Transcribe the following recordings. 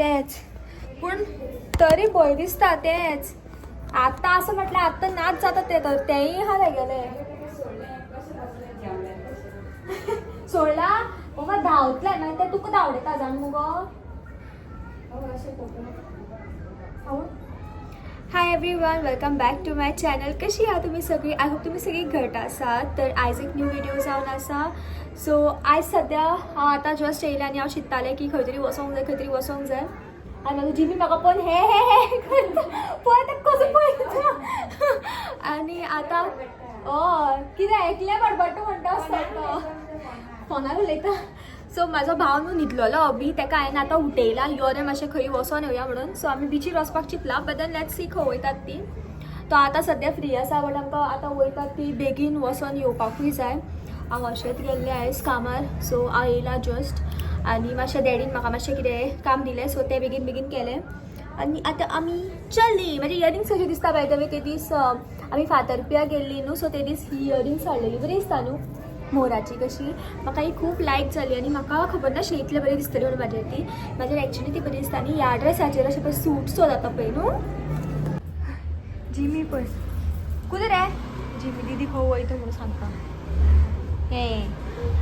तेच पूण तरी भंय दिसता तेच. आतां असं म्हटल्यार आतां नाच जाता ते तर तेंय आहा तेगेले सोडला मम्मा धांवतले मागीर ते तुका धांवडयता जाण मुगो. Hi everyone, welcome back to my channel. कशी आहा तुमी सगळी? I hope तुमी सगळी घट आसात. तर आयज एक न्यू व्हिडिओ जावन आसा. सो आयज सद्या हांव आतां जस्ट येयलें आनी हांव चिंत्तालें की खंय तरी वचोंक जाय, खंय तरी वचोंक जाय. आनी म्हाजो जिमी म्हाका पळोवन हे हे हे करता, पळय ताका कसो पळयता. आनी आतां हय कितें एकलें बडबडटा म्हणटा आसता तो फोनार उलयता. सो म्हाजो भाव न्हू न्हिदलेलो बी, ताका हांवें आतां उठयला, यो रे मातशें खंय वचोन येवया म्हणून. सो आमी बिचीर वचपाक Chintala, but then let's see खंय वयतात ती. तो आतां सद्या फ्री आसा, बट आमकां आतां वयतात ती बेगीन वचोन येवपाकूय जाय. हांव अशेंच गेल्लें आयज कामार, सो हांव येयला जस्ट. आनी मातशें डॅडीन म्हाका मातशें कितें काम दिलें, सो तें बेगीन बेगीन केलें आनी आतां आमी चल्ली. म्हाजे इयरिंग्स कशे दिसता बाय the way? ते दीस आमी फातरपिया गेल्ली न्हू, सो ते दीस ही इयरिंग्स हाडलेली. बरी दिसता न्हू मोराची कशी? म्हाका ही खूब लायक जाली आनी म्हाका खबर नाशिल्ली इतले बरी दिसतली म्हणून म्हाजेर ती. म्हाजेर एक्चुली ती बरी दिसता आनी ह्या ड्रेसाचेर अशें पळय सूट सो जाता पळय न्हू. जिमी पळय कुद रे जिमी दिदी खंय वयता म्हणून सांगता. हे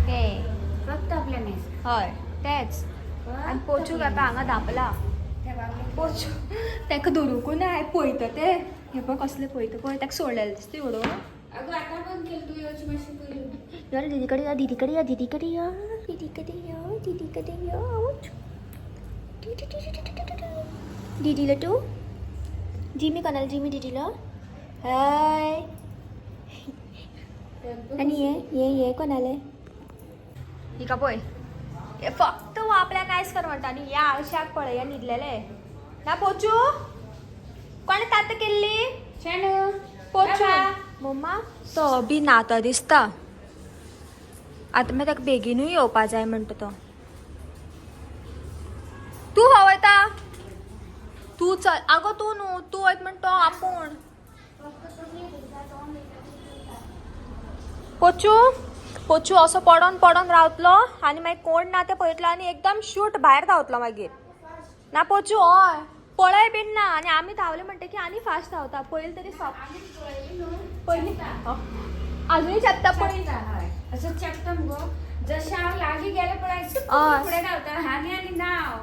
हे फक्त आपल्या नाही. हय तेच. आनी पोचूक आतां हांगा धांपला. पोचू ताका धरूंकू ना, पळयता ते. हे पळय कसले पळयता पळय, ताका सोडलेलें दिसता एवढो. अगं आता बंद केलं, तू येवची मातशी पयली. यार दीदीकडे या, दीदीकडे या, दीदीकडे या, दीदीकडे या, दीदीकडे या. दीदीला तू जिमी कोणाला? जिमी दीदीला हाय. आणि हे हे हे कोणाले? हिका पळय, हे फक्त हो आपल्या नायस कर म्हणटा. आनी ह्या आरशाक पळय, हे न्हिदलेले ना. पोचू कोणें तात केल्ली? शाणू. पोचू मम्मा तो बी नाता दिसता. आतां मागीर ताका बेगीनूय येवपा जाय म्हणटा तो. तूं खंय वयता? तूं चल आगो, तूं न्हू, तूं वयता म्हण तो आपूण. पोचू पोचू असो पडोन पडोन रावतलो आनी मागीर कोण ना ते पळयतलो आनी एकदम शूट भायर धांवतलो मागीर. ना पोचू? हय पळय बीन ना. आनी आमी धांवले म्हणटकीर आनी फास्ट धांवता. पयलीं तरी सोप पयलीं अजूनय चेपता पयलीं. असं चेपता मुगो, जशें हांव लागीं गेलें पळय, हय. फुडें धांवता आनी आनी ना हांव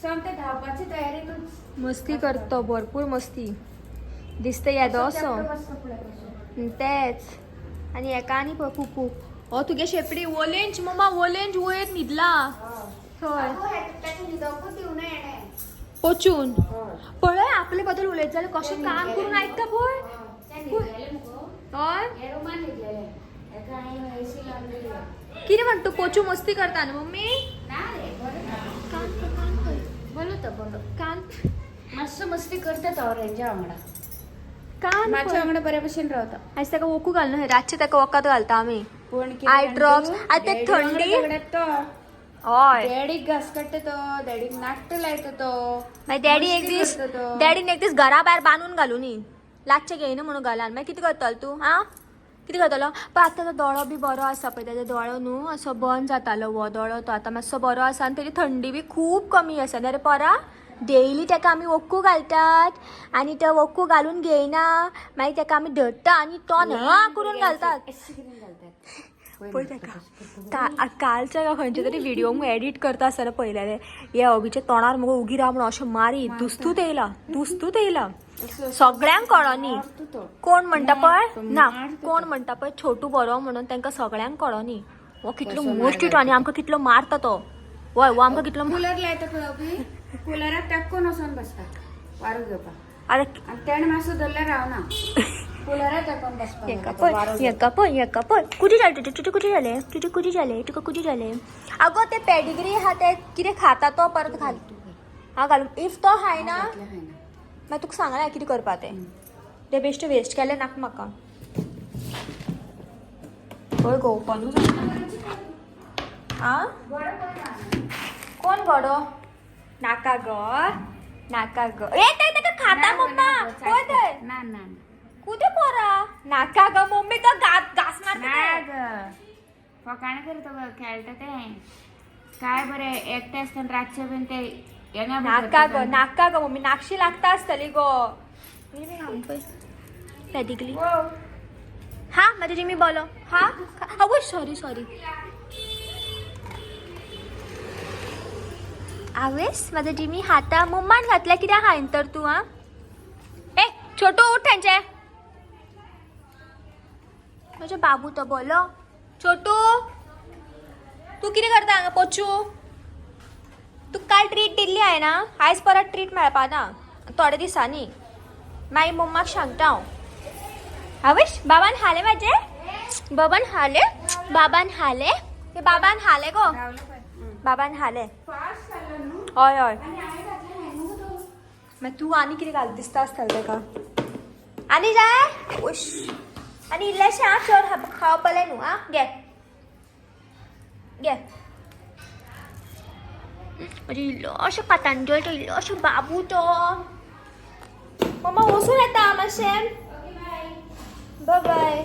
सोमतें धांवपाची तयारेतूच. मस्ती करतो, भरपूर मस्ती दिसता येदो असो. तेच. आनी हेका आनी पळय पुपू हो तुगे शेपडी वोलेंच मम्मा, वोलेंच वयर न्हिदला थंय. पोचून पळय आपले बद्दल उलयत जाल्यार कशें काम करून आयकता पळय. हय कितें म्हणटा तूं? पोचू मस्ती करता न्हू मम्मी? कान पळय, कान पळय. बोलो तो बोलो. कान. मातसो मस्ती करता तो रेंजा वांगडा. कान मातशे पळय. वांगडा बऱ्या भशेन रावता. आयज ताका वोकू घालून, रातचें ताका वखद घालता आमी. पूण Eye drops. आतां ते थंडी? तो हय. डॅडीक घास काडटा तो, डॅडीक नाट्ट लायता तो. मागीर डॅडी एक मस्ती दीस करता तो. डॅडीन एक दीस घरा भायर बांदून घालूनी, लागचें घेयना म्हणून घालान. मागीर कितें करतलो तूं? आं कितें करतलो? पण आतां ताजो दोळो बी बरो आसा पळय. ताजो दोळो न्हू असो बंद जातालो हो दोळो, तो आतां मातसो बरो आसा आनी ताजी थंडी बी खूब कमी आसा. नाल्यार परा डेली ताका आमी वक्कू घालतात आनी तो वक्कू घालून घेयना. मागीर ताका आमी धरता आनी तो हा करून घालतात. अशें करून घालतात. पळय ताका कालच्या का खंयचे तरी व्हिडिओ मुगो एडिट करता आसतना पळयलेले, हे अभिच्या तोंडार मुगो उगी राव म्हणून अशें मारी दुस्तूत येयला, दुस्तूत येयला. सगळ्यांक कळोनी. कोण म्हणटा पळय ना, कोण म्हणटा पळय छोटू बरो म्हणून, तांकां सगळ्यांक कळोनी हो कितलो मोस्टिटो आनी आमकां कितलो मारता तो. वय हो आमकां कितलो कुलर लायता पळय अभी, कुलराक तेक्कोन वचोन बसता वारो घेवपाक. आतां आनी तेणें मातसो धरल्यार रावना, कुलराक तेंकोन बसपाक हेका जाय, पळय वारो घेवपाक. हेका पळय, हेका पळय, कुजी जालें तुजें? तुजें कुजी जालें? तुजें कुजी जालें? तुका कुजी जालें? आगो ते पेडिग्री आहा ते कितें खाता तो परत घाल. हांव घालून if तो खायना. घातलें खायना. मागीर तुका सांगलें कितें करपा तें. तें बेश्टें वेस्ट केलें नाका म्हाका. पळय गो ओपनूच आं. कोण गडो? नाका गो, नाका गो. ए ते ताका खाता मम्मा, पळय थंय. ना ना. कुठे पोरा? नाका ग मम्मी, तो घास मारता ना ते. ग, फकाणां करता गो, खेळटा तें. काय बरें एकटें आसतना रातचें बीन ते नाका गो, नाका गो मम्मी, नाकशी लागता आसतली गो. पेडिग्री. हा म्हजे जिमी बोलो. हा आवय, सॉरी सॉरी. आवेस माझा जिमी हाता मम्मान घातल्या कित्याक हायन तर तूं? हा ए छोटू, उठ थंयचे. म्हजो बाबू तो बोलो. छोटू, तूं कितें करता हांगा? पोचू, तुका काल ट्रीट दिल्ली हांवें ना, आयज परत ट्रीट मेळपा ना थोड्या दिसांनी. मागीर मम्माक सांगता हांव. आवश, बाबान हाले म्हाजे, बाबान हाले, बाबान हाले ते, बाबान हाले गो, बाबान हाले. हय हय, मागीर तूं आनी कितें घाल दिसता आसतलें तेका आनी जाय. उश, आनी इल्लेशें आं, चड खावपलें न्हू. आं, घे घे. म्हणजे इल्लोसो पतंजल तो, इल्लोसो बाबू तो. मम्मा, वचून येता मातशें. बाय बाय.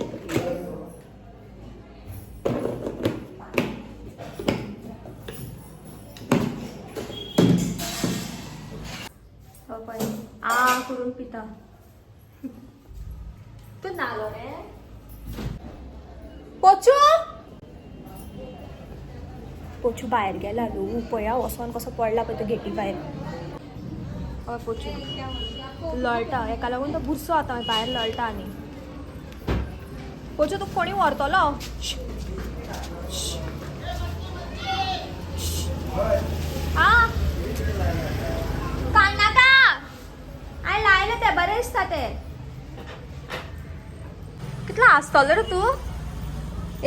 आ करून पिता तूं. नालो रे पोचू. पोचू भायर गेला न्हू, पळया वचोन कसो पडला पळय तो गेटी भायर. हय, पोचू लळटा, हेका लागून तो बुरसो आतां भायर लळटा. आनी पोचू, तुका कोणी व्हरतलो. आ काल नाका, हांवें लायलें तें, बरें दिसता तें. कितलो आसतलो रे तूं?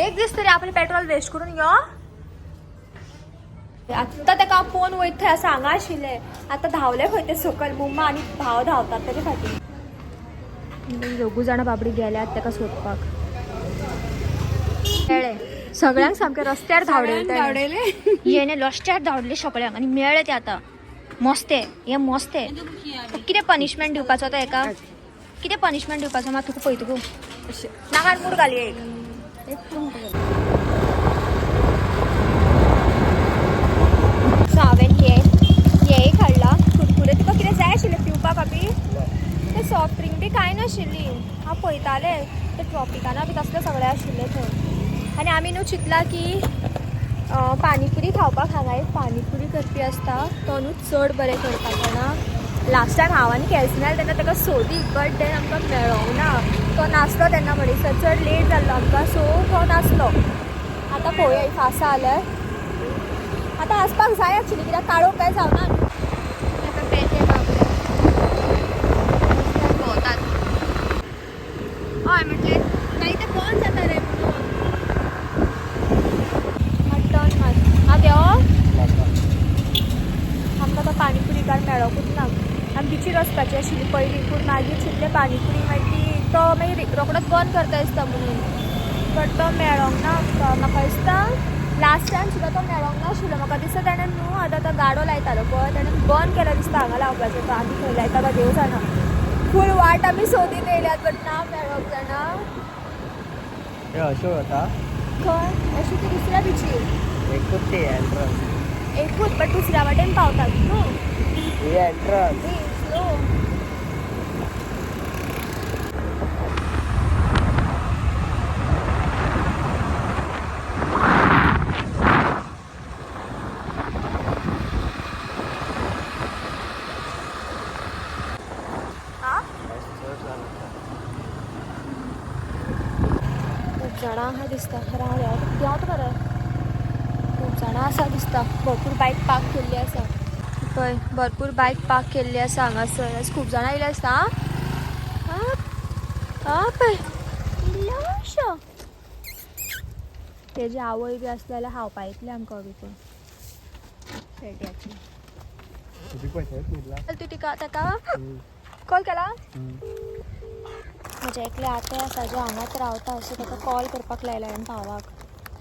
एक दीस तरी आपलें पेट्रोल वेस्ट करून यो. आत्तां तेका हांव फोन वयता थंय आसा, हांगा आशिल्लें. आतां धांवले खंय ते सकयल. मम्मा आनी भाव धांवतात तेजे फाटीं. दोगूय जाणां बाबडी गेल्यात तेका सोदपाक. मेळ्ळे सगळ्यांक, सामकें रस्त्यार धांवडयले. धावडयले. येणे रस्त्यार धांवडले सगळ्यांक आनी मेळ्ळे ते आतां. मस्ते हे, मस्ते. कितें पनिशमेंट दिवपाचो आतां हेका? कितें पनिशमेंट दिवपाचो? मात तुका पळयता गो, नाकार मूड घाली एक. सो हांवें हे हे एक हाडला कुरकुरे. तुका कितें जाय आशिल्लें पिवपाक बी? ते सॉफ्ट ड्रिंक बी कांय नाशिल्ली. हांव पळयतालें, ते ट्रॉपिकाना बी तसलें सगळें आशिल्लें थंय. आनी आमी न्हू चिंतलां की पानीपुरी खावपाक. हांगा एक पानीपुरी करपी आसता, तो न्हू चड बरें करता जाणा. लास्ट टायम हांव आनी केल्सिन आयलें तेन्ना ताका सोदी, बट then आमकां मेळोंक ना. तो नासलो तेन्ना, म्हणसर चड लेट जाल्लो आमकां, सो तो नासलो. आतां पळोवया if आसा जाल्यार. आतां आसपाक जाय एक्चुली, कित्याक काळोख काय जावना न्हू. भोंवतात. हय, म्हटलें मागीर तें बंद जाता रे म्हणून. टर्न मार. हांव देंवो? आमकां तो पाणीपुरी कार मेळोकूच ना. आमी बिचीर वचपाची आशिल्ली पयलीं, पूण मागीर चिंतलें पाणीपुरी मागीर तो मागीर रोखडोच बंद करता दिसता म्हणून. बट तो मेळोंक ना आमकां. म्हाका दिसता लास्ट टायम सुद्दां तो मेळोंक नाशिल्लो. म्हाका दिसता तेणें न्हू आतां तो गाडो लायतालो पळय, तेणें बंद केलो दिसता हांगा लावपाचें. तो आनी खंय लायता काय देव जाणा. फूल वाट आमी सोदीत येयल्यात, बट ना मेळोंक जाणा. हे अशो जाता. खंय अशी ती दुसऱ्या बिचीर. एकूच ते एंट्रन्स. एकूच, बट दुसऱ्या वाटेन पावतात न्हू. हे एंट्रन्स. स्लो. खूब जाणां आहा दिसता. राव, देंवता मरे. खूब जाणां आसा दिसता. भरपूर बायक पार्क केल्ली आसा पळय. भरपूर बायक पार्क केल्ली आसा हांगासर. खूब जाणां येयले आसता. आं, पळय, इल्लोसो. तेजी आवय बी आसली जाल्यार खावपा येतली आमकां बी. पूण शेड्याची तूं तिका ताका कॉल केला? म्हज्या एकले आते आसा जो हांगाच रावता, सो ताका कॉल करपाक लायला हांवें भावाक.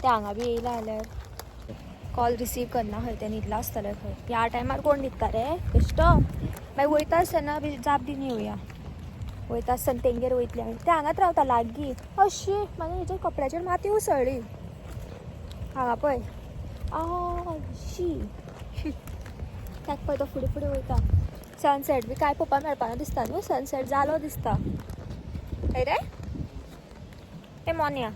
ते हांगा बी येयला जाल्यार कॉल रिसीव करना खंय. ते न्हिदला आसतले खंय. ह्या टायमार कोण न्हिदता रे बेश्टो? मागीर वयता आसतना बी जाप दिवन येवया. वयता आसतना तेंगेर वयतली आमी. ते हांगाच रावता लागीं. अशी मागीर हेच्या कपड्याचेर माती उसळ्ळी हांगा पळय. शी. ताका पळय तो फुडें फुडें वयता. सनसेट बी कांय पळोवपाक मेळपाना दिसता न्हू, सनसेट जालो दिसता. हय रे ए मोन्या,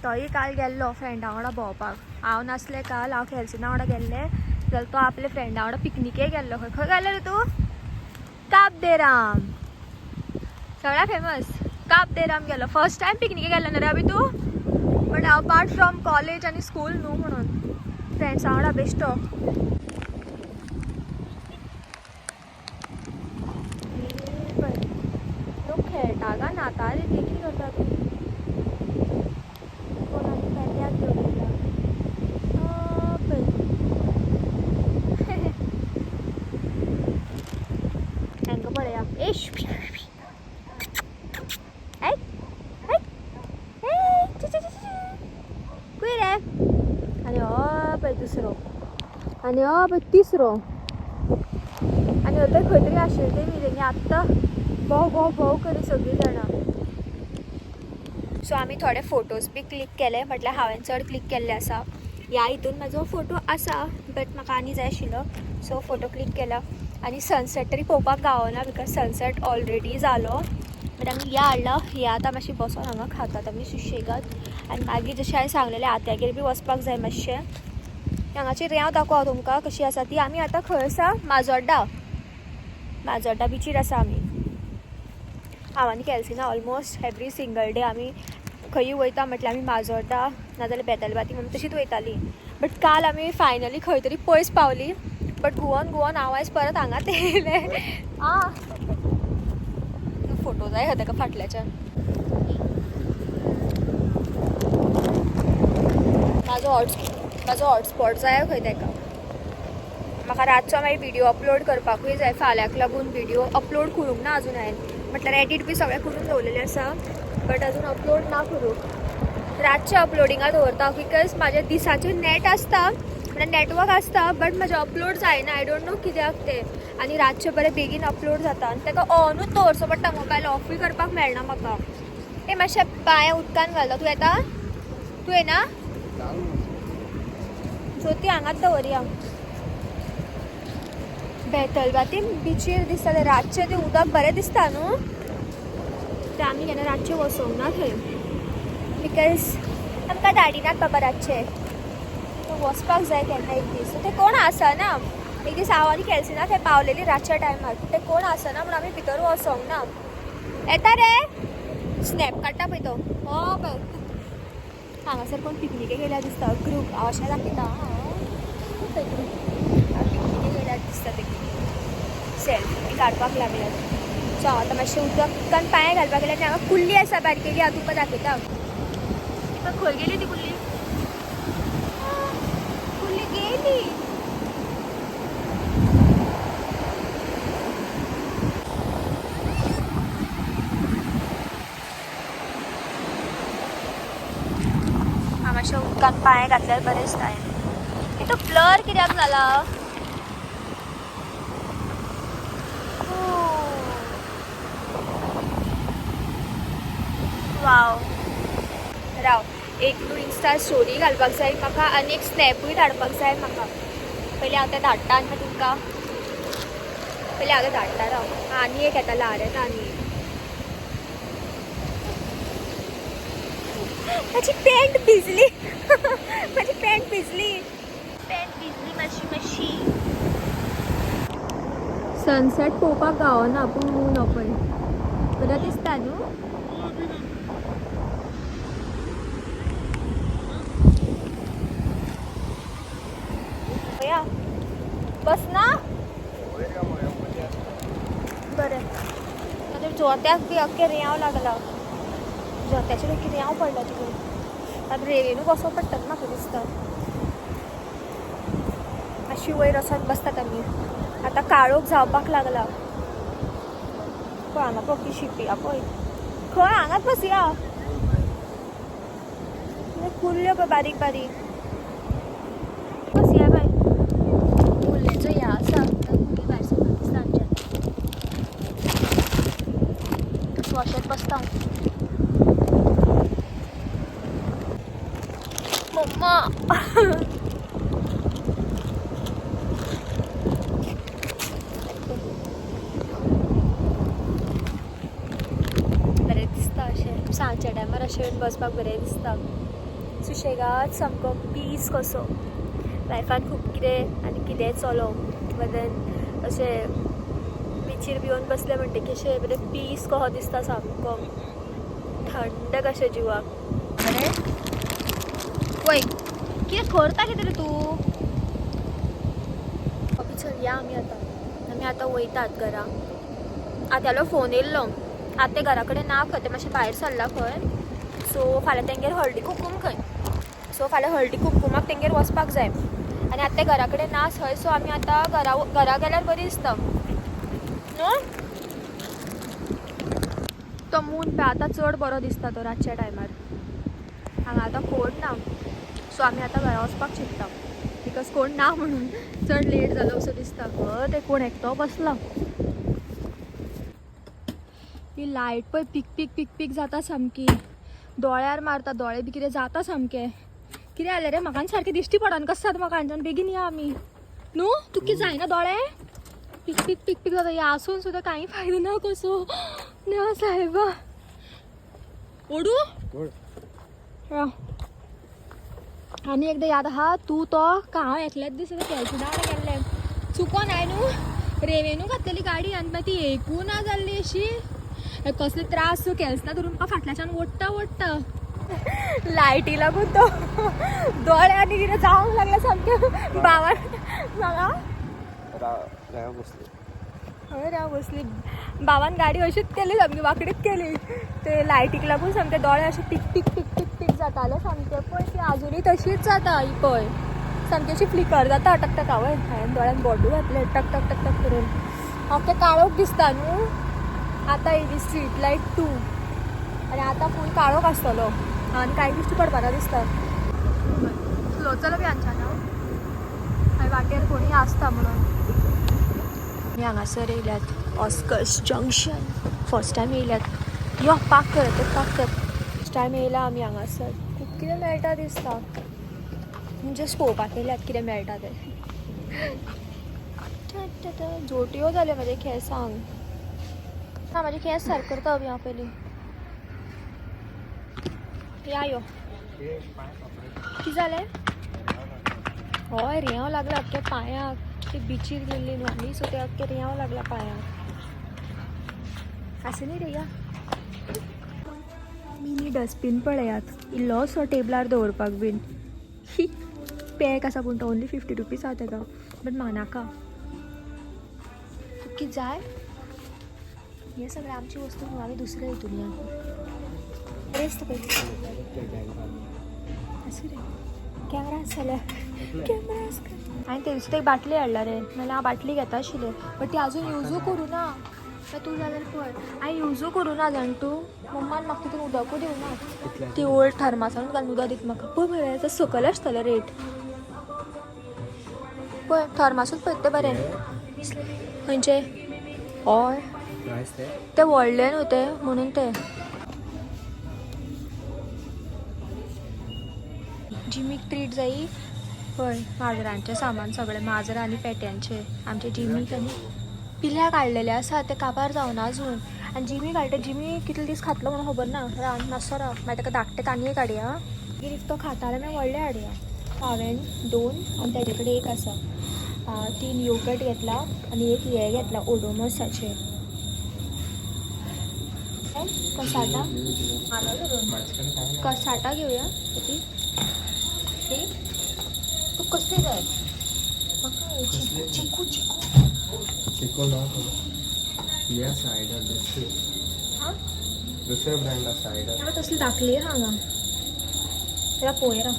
तोय काल गेल्लो फ्रेंडा वांगडा भोंवपाक. हांव नासलें काल, हांव केल्सिना वांगडा गेल्लें, जाल्यार तो आपल्या फ्रेंडा वांगडा पिकनिके गेल्लो. खंय खंय गेल्लो रे तूं? काब दे राम, सगळ्या फेमस काब दे राम गेलो. फर्स्ट टायम पिकनिके गेल्लो न्हू रे अभी तूं? पण अपार्ट फ्रॉम कॉलेज आनी स्कूल न्हू, म्हणून फ्रेंड्सां वांगडा बेश्टो. लोक खेळटा काय न्हाता रे ते, कितें करता ती? कोण आनी पेट्याक घेवन येयला पळय. तांकां पळया. ए ऐ ऐ खंय रे? आनी हो पळय दुसरो, आनी हो पळय तिसरो, आनी हो तर खंय तरी आशिल्ले तेमी, तेणी आत्तां भोव भोव भोव करी सगळीं जाणां. सो आमी थोडे फोटोज बी क्लिक केले, म्हटल्यार हांवें चड क्लिक केल्ले आसा. ह्या हितून म्हाजो फोटो आसा, बट म्हाका आनी जाय आशिल्लो, सो फोटो क्लिक केला. आनी सनसेट तरी पळोवपाक गावना because sunset already जालो. बट आमी ह्या हाडला, ह्या आतां मातशी बसोन हांगा खातात आमी सुशेगाद. आनी मागीर जशें हांवें सांगलेलें आत्यागेर बी वचपाक जाय मातशें. हांगाची रेंव दाखोव हांव तुमकां कशी आसा ती. आमी आतां खंय आसा? माजोड्डा, माजोड्डा बिचीर आसा आमी. हांव आनी केल्सिना ऑलमोस्ट एवरी सिंगल डे आमी खंयूय वयता म्हटल्यार आमी माजोड्डा नाजाल्यार बेतलबाती म्हणून तशीच वयताली. बट काल आमी फायनली खंय तरी पयस पावली, बट घुंवोन घुंवोन हांव आयज परत हांगाच येयलें. आं फोटो जाय ताका फाटल्याच्यान. म्हाजो हॉटस्पॉट जाय खंय ताका. म्हाका रातचो मागीर व्हिडियो अपलोड करपाकूय जाय, फाल्यांक लागून व्हिडियो अपलोड करूंक ना अजून हांवें. म्हटल्यार एडिट बी सगळें करून दवरलेलें आसा, बट अजून अपलोड ना करूंक. रातचें अपलोडिंगा दवरता because म्हाज्या दिसाचें नॅट आसता, म्हळ्यार नॅटवर्क आसता, बट म्हाजें अपलोड जायना. I don't know कित्याक तें. आनी रातचें बरें बेगीन अपलोड जाता आनी ताका ऑनूच दवरचो पडटा, मोबायल ऑफूय करपाक मेळना म्हाका. ए मातशें पांय उदकान घालता. तूं येता? तूं येना? ज्योती हांगाच दवरया. बेतलबाती बिचीर दिसता तें रातचें तें उदक बरें दिसता न्हू. तें आमी केन्ना रातचें वचोंक ना थंय because आमकां धाडिनात बाबा रातचें. वचपाक जाय केन्ना एक दीस. तें कोण आसना. एक दीस हांव आनी केल्सिना थंय पावलेली रातच्या टायमार, पूण तें कोण आसना म्हणून आमी भितर वचोंक ना. येता रे? स्नॅप काडटा पळय तो. हो पळय हांगासर कोण पिकनिके गेल्या दिसता ग्रूप. हांव अशें दाखयता ग्रूप पिकनिके गेल्यार दिसता ते सेल्फी बी काडपाक लागल्यात. सो हांव आतां मातशें उदकान पांय घालपाक गेल्यार हांगा कुल्ली आसा बारकेली, हांव तुमकां दाखयता. ती खंय गेली ती कुल्ली? कुल्ली गेली. हांव मातशें उदकान पांय घातल्यार बरें दिसता. तो ब्लर कित्याक जाला? वाव राव, एक न्हू इन्स्टा स्टोरी घालपाक जाय म्हाका आनी एक स्नॅपूय धाडपाक जाय म्हाका. पयलीं हांव तें धाडटा आनी मागीर तुमकां. पयलीं हांव तें धाडटा राव. आनी एक येता ल्हार येता आनी एक. म्हाजी पॅन्ट भिजली. म्हाजी पॅन्ट भिजली, पॅन्ट भिजली मातशी मातशी. सनसेट पळोवपाक गावना पूण मून पळय बरें दिसता न्हू. बस ना बरें. आतां जोत्याक बी अख्खें रेंव लागला, जोत्याचेर अख्खें रेंव पडला तितून. आतां रेंवेनू बसोंक पडटा म्हाका दिसता. मातशी वयर वचोन बसतात आमी. आतां काळोख जावपाक लागला. पळय हांगा पळय शिपया पळय खंय हांगाच बसया. कुल्ल्यो पळय बारीक बारीक बसया बाय. कुल्लेचो ह्या आसा कुल्ली भायर सरता दिसता आमच्या. अशेंच बसता मम्मा. टायमार अशें येवन बसपाक बरें दिसता. सुशेगाद सामको पीस कसो. लायफान खूब कितें आनी कितेंय चलो बट then अशें बिचीर बी येवन बसलें म्हणटकीर अशें बरें पीस कसो दिसता, सामको थंड कशें जिवाक. अरे वय कितें करता कितें रे तूं? अभी चल या आमी आतां. आमी आतां वयतात घरा. आत्यालो फोन येयल्लो, आतां ते घरा कडेन ना खंय, ते मातशें भायर सरला खंय. सो फाल्यां तेंगेर हळदी कुकूम खंय. सो फाल्यां हळदी कुकुमाक तेंगेर वचपाक जाय आनी आतां ते घरा कडेन ना थंय. सो आमी आतां घरा घरा गेल्यार बरी दिसता न्हू. तो मून पळय आतां चड बरो दिसता तो रातच्या टायमार. हांगा आतां कोण ना, सो आमी आतां घरा वचपाक चिंत्ता because कोण ना म्हणून चड लेट जालो असो दिसता. ते कोण एकटो बसला. ती लायट पळय पीक पीक पीक पीक जाता सामकी, दोळ्यार मारता, दोळे बी कितें जाता सामकें. कितें जालें रे म्हाका सारकें दिश्टी पडन कशें जाता म्हाका हांच्यान. बेगीन या आमी न्हू. तुका कितें जायना दोळे पीक पीक पीक पीक जाता. हे आसून सुद्दां कांय फायदो ना कसो ना साहेबा. ओडू राव. आनी एकदां याद आहा तूं तो का हांव एकलेच दीस केल्सुदां गेल्लें चुकोन हांवें न्हू रेवेनू घातलेली गाडी आनी मागीर ती एकू ना जाल्ली अशी. कसले त्रास केल्सना धरून म्हाका फाटल्याच्यान ओडटा ओडटा लायटी लागून तो दोळे आनी कितें जावंक लागले सामकें. बावान म्हाका बसली हय राव बसली. बाबान गाडी अशीच केली सामकी वाकडीच केली. ते लायटीक लागून सामके दोळे अशे टिक टिक टिक टिक टिक जाताले सामके. पळय ती आजुनूय तशीच जाता. ही पळय सामकी अशी फ्लिकर जाता टक टक. आवय हांवें दोळ्यान बोटू घातले टक टक टक टक करून. अख्खें काळोख दिसता न्हू. आतां येयली स्ट्रीट लायट 2 आनी आतां फूल काळोख आसतलो आनी कांय दिश्टी पडपाना दिसता. स्लो चलो बी हांच्यान मागीर वाटेर कोणूय आसता म्हणून. आमी हांगासर येयल्यात ऑस्कर्स जंक्शन. फर्स्ट टायम येयल्यात. यो पार्क कर ते पार्क कर. फर्स्ट टायम येयला आमी हांगासर. खूब कितें मेळटा दिसता. जस्ट पळोवपाक येयल्यात कितें मेळटा तें. जोटयो जाल्यो म्हाजे केंसांक. ना म्हाजे केंस सारके करता अभी हांव पयलीं. या यो कितें जालें? हय रेंव लागला अख्ख्या पांयाक. ती बिचीर गेल्ली न्हू आमी, सो ते अख्खे रेंव लागला पांयाक. आसा न्ही रे या. मिनी डस्टबीन पळयात इल्लोसो टेबलार दवरपाक बीन. ही पॅक आसा पूण तो ओन्ली 50 रुपीज आसा तेका. बट म्हाका नाका. तुका कितें जाय? हे सगळें आमची वस्तू न्हू, आमी दुसरे हितून या. बरें दिसता पळय. आसूं रे कॅमरा आसा जाल्यार कॅमरा आसा. हांवें ते दिसा एक बाटली हाडला रे, नाल्यार हांव बाटली घेता आशिल्लें बट ती आजून युजूय करूं ना. तूं जाल्यार पळय हांवें युजूय करूं ना जाण तूं. मम्मान म्हाका तितून उदकूय दिवना. ती ओल्ड थर्मासान घालून उदक दिता म्हाका. पळय मरे सकयल आसतलें रेट. पळय थर्मासूच पळय तें बरें. खंयचें? हय ते व्हडले न्हू ते म्हणून ते. जिमीक ट्रीट जायी. पळय माजरांचें सामान सगळें, माजरां आनी पेट्यांचें. आमचे जिमीक आनी पिल्याक हाडलेले आसा ते काबार जावना अजून. आनी जिमीक हाडटा, जिमी कितले दीस खातलो म्हणून खबर ना. राव मातसो राव, मागीर ताका धाकटें तांदूळ काडया. मागीर if तो खाता जाल्यार मागीर व्हडलें हाडया. हांवें 2 आनी ताजे कडेन 1 आसा. 3 योगट घेतला आनी एक हें घेतला ओडोमोसाचें. कसाटा कसाटा घेवया. ती तुका कसली जाय? म्हाका चिकू चिकू चिकू ना हे आसा आयडल दुसरी. हां दुसरे ब्रँड आसा आयडल. तसली दाखली आहा हांगा. तेका पळोवया.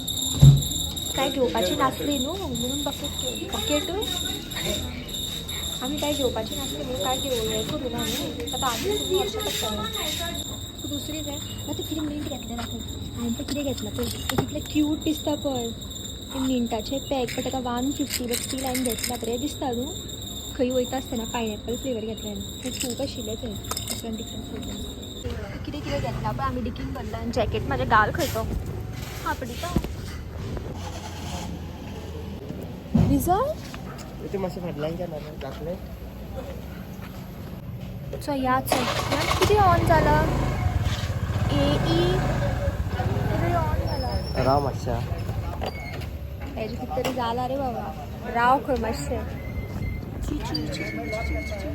काय घेवपाची नासली न्हू म्हणून बकेट घेवली. बकेटूय आमी काय घेवपाची नासली म्हणून काय घेवं हें करूं ना न्हू. आतां आनी वर्सां पडटलें. तूं दुसरी जाय? आतां कितें मिंट घेतलें दाखय. हांवें पळय कितें घेतलां पळय. तें कितलें क्यूट दिसता पळय. तें मिंटाचें पॅक बट ताका 150 बट स्टील हांवें घेतलां. बरें दिसता न्हू. खंय वयता आसतना पायनएपल फ्लेवर घेतलें हांवें. तें खूब आशिल्लें तें डिफरंट डिफरंट फ्लेवर. कितें कितें घेतलां पळय आमी डिकीन भरलां. आनी जॅकेट म्हाजें घाल खंय तो हापडिता रिजल्ट. ते मातशें फाटल्यान केन्ना दाखले. सो या चल कितें ऑन जाला ए ई राव मातशें. हेजे कितें तरी जाला रे बाबा. राव खंय मातशें. ची ची ची ची ची ची ची.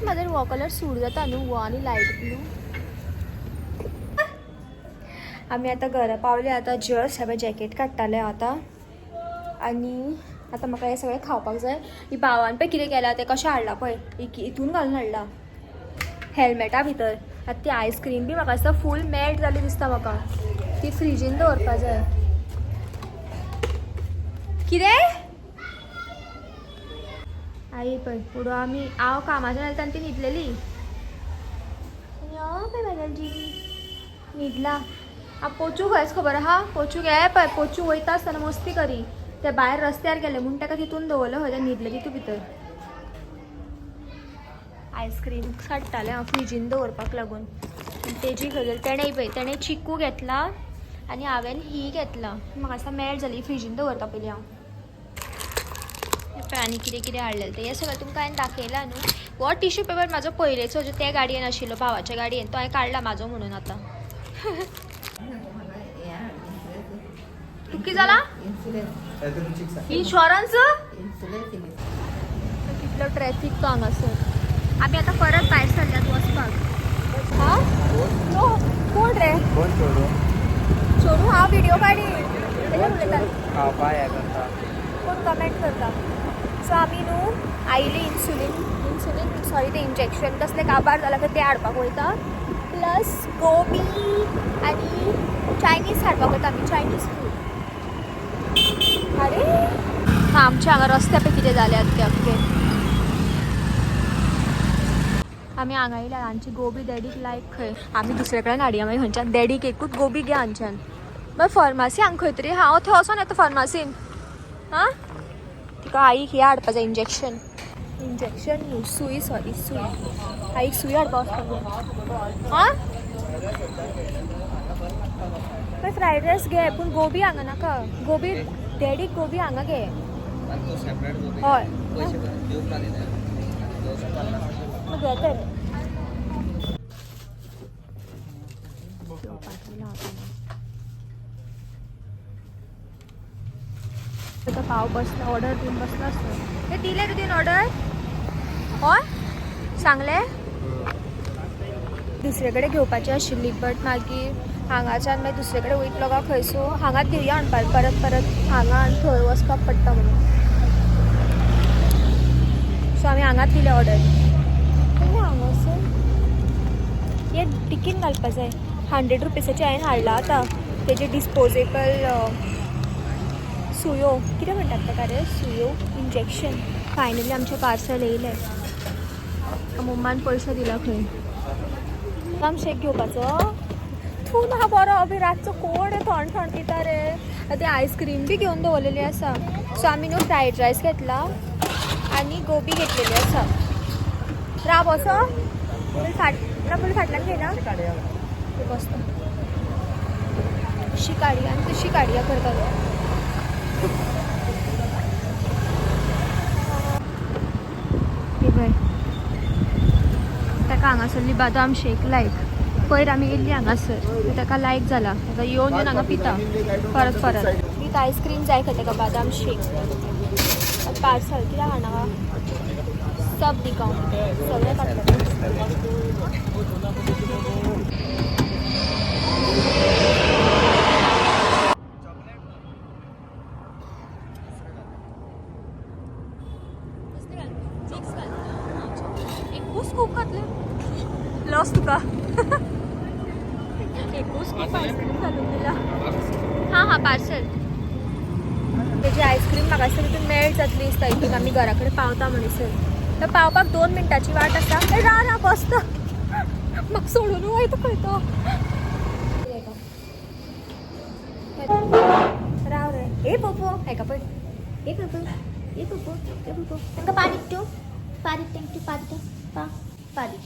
म्हाजेर हो कलर सूट जाता न्हू, हो आनी लायट ब्लू. आमी आतां घरा पावले. आतां जस्ट हांवें जॅकेट काडटालें आतां आनी आतां म्हाका हें सगळें खावपाक जाय. ही भावान पळय कितें केलां तें, कशें हाडलां पळय, हितून घालून हाडलां हेल्मेटा भितर. आतां ती आयस्क्रीम बी म्हाका दिसता फूल मेल्ट जाली दिसता म्हाका. ती फ्रिजीन दवरपा जाय. कितें आई पळय फुडो आमी हांव कामाच्यान आयलें तेन्ना ती न्हिदलेली. आनी हांव पळय म्हागेली जिवी न्हिदला. आ पोचू खंयच खबर आहा? पोचू गे पळय, पोचू वयता आसतना मस्ती करी ते भायर रस्त्यार गेले म्हूण ताका तितून दवरलो खंय, तें न्हिदलें तितू भितर. आयस्क्रीम काडटालें हांव फ्रिजीन दवरपाक लागून. तेजी खंय गेली? तेणें पळय, तेणें चिकू घेतला आनी हांवें ही घेतला. म्हाका दिसता मेल्ट जाली. फ्रिजीन दवरता पयलीं हांव. पळय आनी कितें कितें हाडलेलें तें हें सगळें तुमकां हांवें दाखयलां न्हू. हो टिश्यू पेपर म्हाजो पयलेचो जो त्या गाडयेन आशिल्लो, भावाच्या गाडयेन, तो हांवें काडला म्हाजो म्हणून. आतां तुका कितें जाला? इन्शुरन्स. कितलो ट्रॅफिक तो हांगासर. आमी आतां परत भायर सरल्यात वचपाक. हा नो, कोण रे? कोण चोडू? चोडू. हांव व्हिडिओ काडी तेजेर उलयता. खावपा हें करता. कोण कमेंट करता. सो आमी न्हू आयली इन्सुलीन, इन्सुलीन सॉरी, तें इंजेक्शन कसलें काबार जालां खंय तें हाडपाक वयता. प्लस गोबी आनी चायनीज हाडपाक वयता आमी, चायनीज फूड. अरे आमच्या हांगा रस्त्या पळय कितें जाल्यात ते अख्खे. आमी हांगा येयल्या. हांची गोबी डॅडीक लायक खंय. आमी दुसरे कडेन हाडया मागीर खंयच्यान. डॅडीक एकूच गोबी घे हांच्यान. मागीर फार्मासी हांगा खंय तरी हांव थंय वचोन येता फार्मासीन. आं तिका आईक हें हाडपा जाय, इंजेक्शन. इंजेक्शन न्हू, सुई, सॉरी, सुई. आईक सुई हाडपा वचपाक जाय. आं मागीर फ्रायड रायस घे, पूण गोबी हांगा नाका. गोबी डॅडीक गोबी हांगा घे. हय मग घेते. आता पाव बसला, ऑर्डर दिवन बसला आसतो. हे दिले तुवें ऑर्डर? हय सांगले. दुसरे कडेन घेवपाची आशिल्ली, बट मागीर हांगाच्यान मागीर दुसरे कडेन वयतलो काय खंय, सो हांगाच घेवया म्हणपाक, परत परत हांगा आनी थंय वचपाक पडटा म्हणून. सो आमी हांगाच दिले ऑर्डर. हांगासर हे टिकीन घालपा जाय. 100 रुपीसाचे हांवें हाडला आतां तेजे डिस्पोजेबल सुयो, कितें म्हणटात ताका रे, सुयो, इंजेक्शन. फायनली आमचें पार्सल येयलें. मम्मान पयशे दिला खंय. आम शेक घेवपाचो तूं ना बरो. अभी रातचो कोण थंड थंड पिता रे? आतां आयस्क्रीम बी घेवन दवरलेली आसा. सो आमी न्हू फ्रायड रायस घेतला आनी गोबी घेतलेली आसा. राव असो फाट ना, पयलीं फाटल्यान घेयना बसता. अशी काडया आनी तशी काडया करता. पळय ताका हांगासरली बादाम शेक लायक. पयर आमी येयल्ली हांगासर, ताका लायक जाला. ताका येवन येवन हांगा पिता परत परत. विथ आयस्क्रीम जाय खंय ताका बादाम शेक. पार्सल कित्याक हाडना? सब दिकाव सगळें काडटा. एकूच स्कूप घातले, लॉस तुका. एकूच स्कूप आयस्क्रीम घालून दिला. हां हां पार्सल. तेजी आयस्क्रीम म्हाका दिसता तितून मेल्ट जातली दिसता. हितून आमी घरा कडेन पावता म्हणसर, तर पावपाक 2 मिनटांची वाट आसा. ए रा रा बसता, म्हाका सोडून वयता खंय तो. राव रे. ए पोपो हेका पळय. ए पोपो, ए पोपो, ए पोपो, तांकां पारी तूं पारी, thank you पारी पा पारी.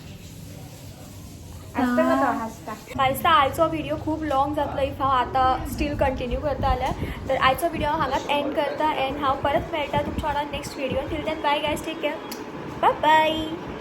दिसता आयचो व्हिडिओ खूब लॉंग जातलो if हांव आतां स्टील कंटिन्यू करता जाल्यार. तर आयचो व्हिडिओ हांव हांगाच एंड करता एंड हांव परत मेळटा तुमच्या वांगडा next video. Till then bye guys, take care, bye bye.